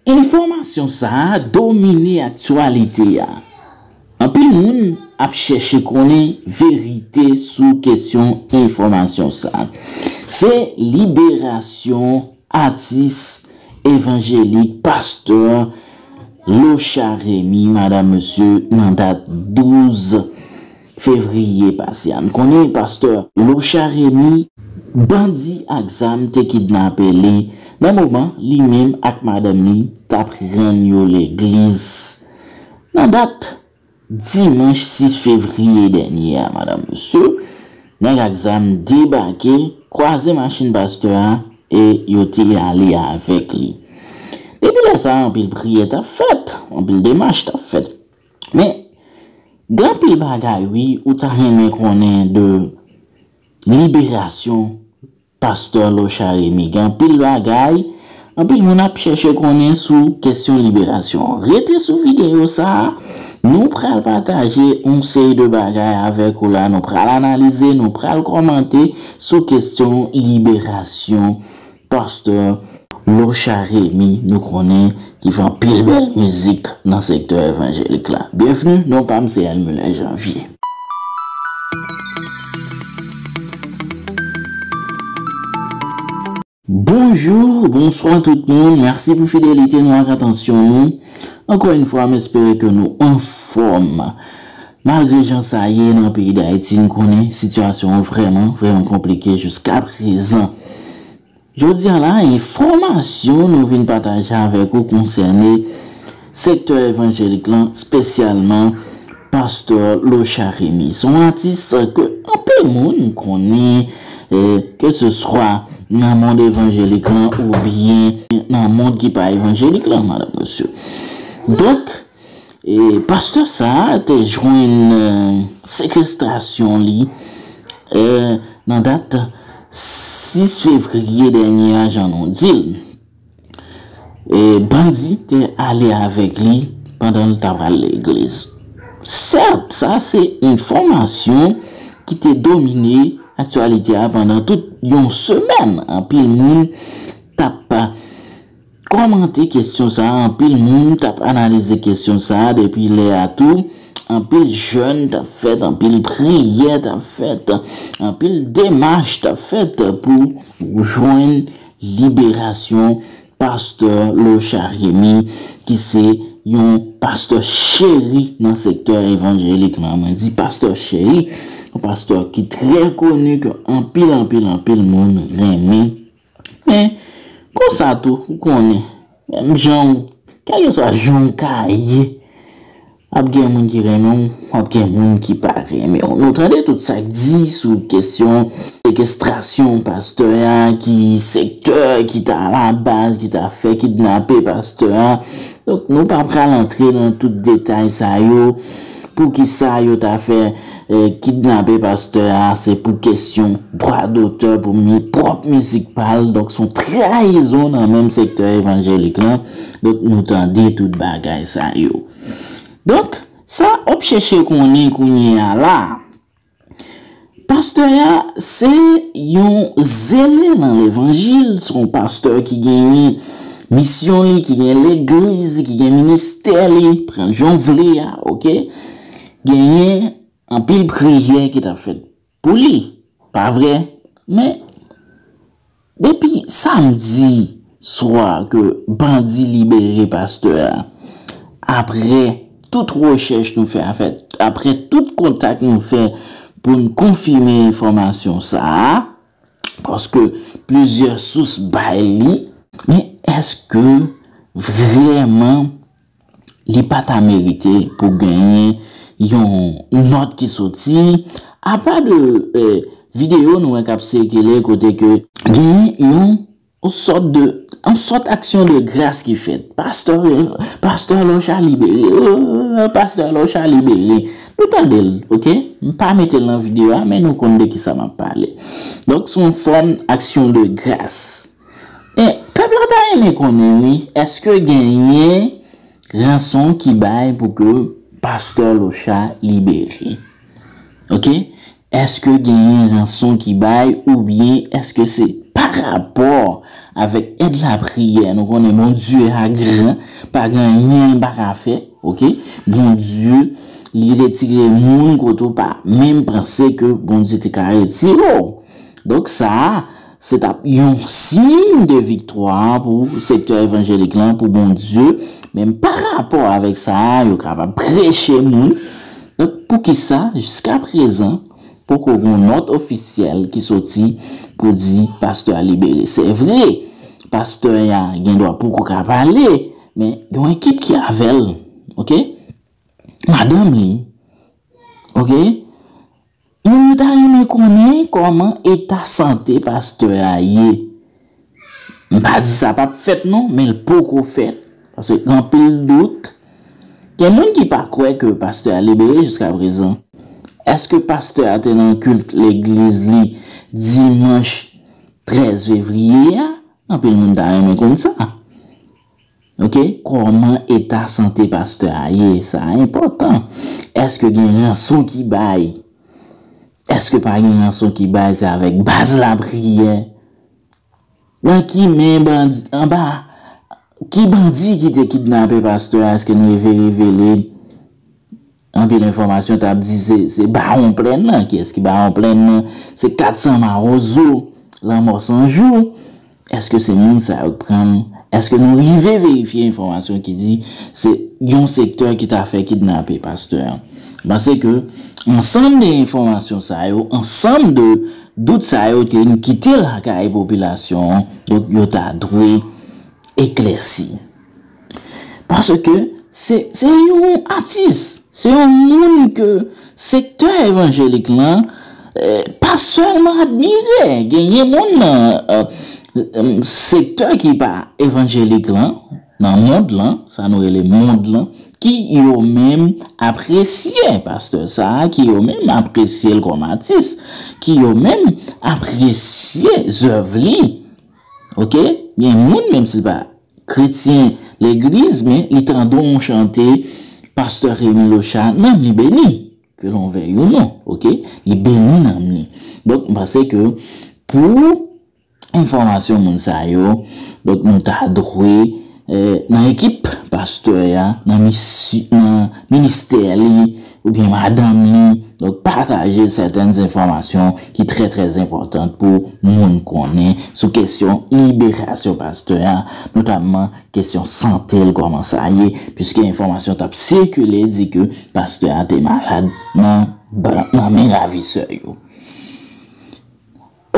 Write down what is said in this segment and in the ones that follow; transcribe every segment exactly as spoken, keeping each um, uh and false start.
Enfòmasyon sa a domine aktyalite a. Anpil moun ap chèche konnen verite sou kesyon enfòmasyon sa a. Se liberasyon atis evanjelik pastè Locha Remy, madanm, mesye, nan dat douz fevriye pase a. Nou konnen pastè Locha Remy, bandi ak zam te kidnape li nan moman li menm ak madanm li t ap rann yo legliz. Nan dat dimanch sis fevriye dènye a, madanm, mesye, nèg ak zam debake, kwaze machin pastè a e yo te ale avèk li. Depi lè sa a, anpil priyè t ap fèt, anpil demach t ap fèt. Men, gen anpil bagay, wi, ou ta renmen konnen de liberasyon pastè Locha Remy. Gen anpil bagay, anpil moun ap chèche konnen sou kesyon liberasyon. Rete sou videyo sa a, nou pral pataje yon seri de bagay avèk ou la, nou pral analize, nou pral kòmante sou kesyon liberasyon pastè Locha Remy, nou konnen, ki fè anpil bèl mizik nan sektè evanjelik la. Byenvni, non pa m se Elmulen Janvier. Bonjou, bonswa tout moun. Mèsi pou fidelite nou ak atansyon nou. Ankò yon fwa, m espere ke nou anfòm. Malgre jan sa ye nan peyi Dayiti, n konnen sitiyasyon an vrèman, vrèman konplike jiska prezan. Jodi a la, enfòmasyon nou vin pataje avèk ou konsène sektè evanjelik lan, espesyalman pastè Locha Remy. Se yon atis ke anpil moun konnen, eh, ke se swa nan mond evanjelik lan oubyen nan mond ki pa evanjelik lan, madanm, mesye. Donk, e, pastè sa a te jwenn, eh, sekestrasyon li, eh, nan dat sis fevriye dènye a, jan nou di l. E bandi te ale avèk li pandan l t ap al legliz. Sèt, sa se enfòmasyon ki te domine aktyalite a pandan tout yon semèn. Anpil moun t ap kòmante kesyon sa a, anpil moun t ap analize kesyon sa a depi lè a tou. Anpil jèn t ap fèt, anpil priyè t ap fèt, anpil demach t ap fèt pou jwenn liberasyon pastè Locha Remy, ki se yon pastè cheri nan sektè evanjelik lan. Mwen di pastè cheri, yon pastè ki trè koni, ke anpil, anpil, anpil moun renmen. Men, konsa tou, ou konnen, menm jan w, kèlkeswa jan w ka ye, ap gen moun ki renmen w, ap gen moun ki pa renmen w. Nou tande tout sa k di sou kesyon sekestrasyon pastè a, ki sektè ki ta alabaz, ki ta fè kidnape pastè a. Donk, nou pa pral antre nan tout detay sa yo. Poukisa yo ta fè, eh, kidnape pastè a? Se pou kesyon dwa dotè pou mi-, pwòp mizik pa l. Donk, se yon trayizon nan menm sektè evanjelik lan. Donk, nou tande tout bagay sa yo. Donk, sa w ap chèche konnen kounye a la, pastè a se yon zele nan levanjil, se yon pastè ki genyen misyon li, ki gen legliz li, ki gen ministè li, pran l jan w vle a, oke? Genyen anpil priyè ki t ap fèt pou li, pa vre? Men, depi samdi swa ke bandi libere pastè a, apre tout rechèch nou fè, afè, apre tout kontak nou fè pou n konfime enfòmasyon sa a, paske plizyè sous bay li, men èske vrèman li pa ta merite pou genyen yon nòt ki soti, apa de, eh, videyo nou wè k ap sikile kote ke genyen yon, yon sòt de, yon sòt aksyon de gras ki fèt. Pastè, pastè Locha libere, oh, pastè Locha libere. Nou tande l, oke? M pa mete l nan videyo a, men nou konn de kisa m ap pale. Donk, se yon fòm aksyon de gras. E pèp la ta renmen konnen, wi, èske genyen ranson ki bay pou ke pastè Locha libere? Oke? Èske genyen ranson ki bay oubyen èske se pa rapò Avèk èd lapriyè, nou konnen Bondye a gran, pa gen anyen l pa ka fè, oke? Bondye, li retire moun kote w pa menm panse ke Bondye te ka retire w. Donk sa a, se t ap yon siy de viktwa pou sektè evanjelik lan, pou Bondye. Men pa rapò avèk sa a, yo kapab preche moun. Donk poukisa, jiska prezan, poko gen yon nòt ofisyèl ki soti pou di pastè a libere? Se vre, pastè a gen dwa poko ka pale, men gen yon ekip ki avè l, oke? Madanm li, oke? Moun yo ta renmen konnen kòman eta sante pastè a ye. M pa di sa p ap fèt non, men l poko fèt. Paske gen anpil dout. Gen moun ki pa kwè ke pastè a libere jiska prezan. Èske pastè a te nan kilt legliz li dimanch trèz fevriye a? Anpil moun ta renmen konn sa. Oke, kòman eta sante pastè a ye? Sa enpòtan. Èske gen ranson ki bay? Èske pa gen ranson ki bay? Se avèk baz lapriyè. Nan ki men bandi, anba ki bandi ki te kidnape pastè a? Èske nou rive revele? Anpil enfòmasyon t ap di se, se Bawon Plèn nan. Kiyès ki Bawon Plèn nan? Se kat san mawozo, Lanmò San Jou. Èske se moun sa yo k pran l? Èske nou rive verifye enfòmasyon ki di se yon sektè ki ta fè kidnape pastè a? M panse ke ansanm de enfòmasyon sa yo, ansanm de dout sa yo ke n kite lakay popilasyon an, donk yo ta dwe eklèsi. Paske se, se yon atis, se yon moun ke sektè evanjelik lan, eh, pa sèlman admire. Genyen moun nan, eh, eh, sektè ki pa evanjelik lan, nan mond lan, sa nou rele mond lan, ki yo menm apresye pastè sa a, ki yo menm apresye l kòm atis, ki yo menm apresye zèv li. Oke? Gen moun, menm si l pa kretyen legliz, men li tande yon chante pastè Remy Lochard, nanm li beni. Que l'on veuille ou non, oke? Li beni nanm li. Donk, m panse ke pou enfòmasyon moun sa yo, donk nou ta dwe, eh, nan ekip pastè a, nan misi-, nan ministè li, oubyen madanm li, donk pataje sètèn enfòmasyon ki trè, trè enpòtan pou moun konnen sou kesyon liberasyon pastè a, notamman kesyon sante l, kòman sa ye, piske enfòmasyon t ap sikile di ke pastè a te malad nan, nan men ravisè yo.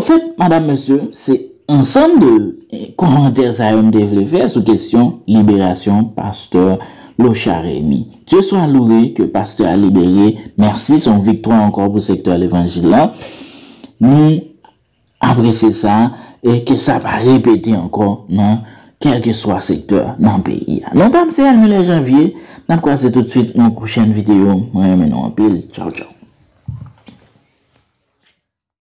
Ofèt, madanm, mesye, se ansanm de, eh, kòmantè sa yo m te vle fè sou kesyon liberasyon pastè Lochard Remy. Dieu soit loué, ke pastè a libere. Mèsi, se yon viktwa ankò pou sektè levanjil la. Nou apresye sa, e ke sa pa repete ankò nan kèlkeswa sektè nan peyi a. Non pa m se Elmule Janvier, n ap kwaze toutswit nan yon pwochèn videyo. Mwen renmen nou anpil. Tchaw, tchaw.